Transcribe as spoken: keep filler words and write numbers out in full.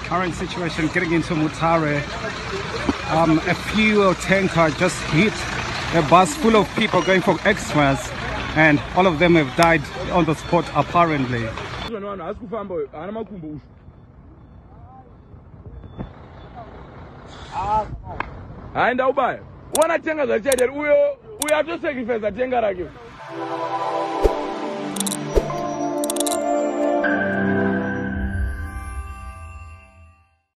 Current situation getting into Mutare. Um, a fuel tanker just hit a bus full of people going for Xmas, and all of them have died on the spot apparently. Mwana wano haasi kufamba uyo, haana makumbo uyu. Haenda ubaya. Wana tenga za chaderi uyo, uyo atosacrifice tenga rake.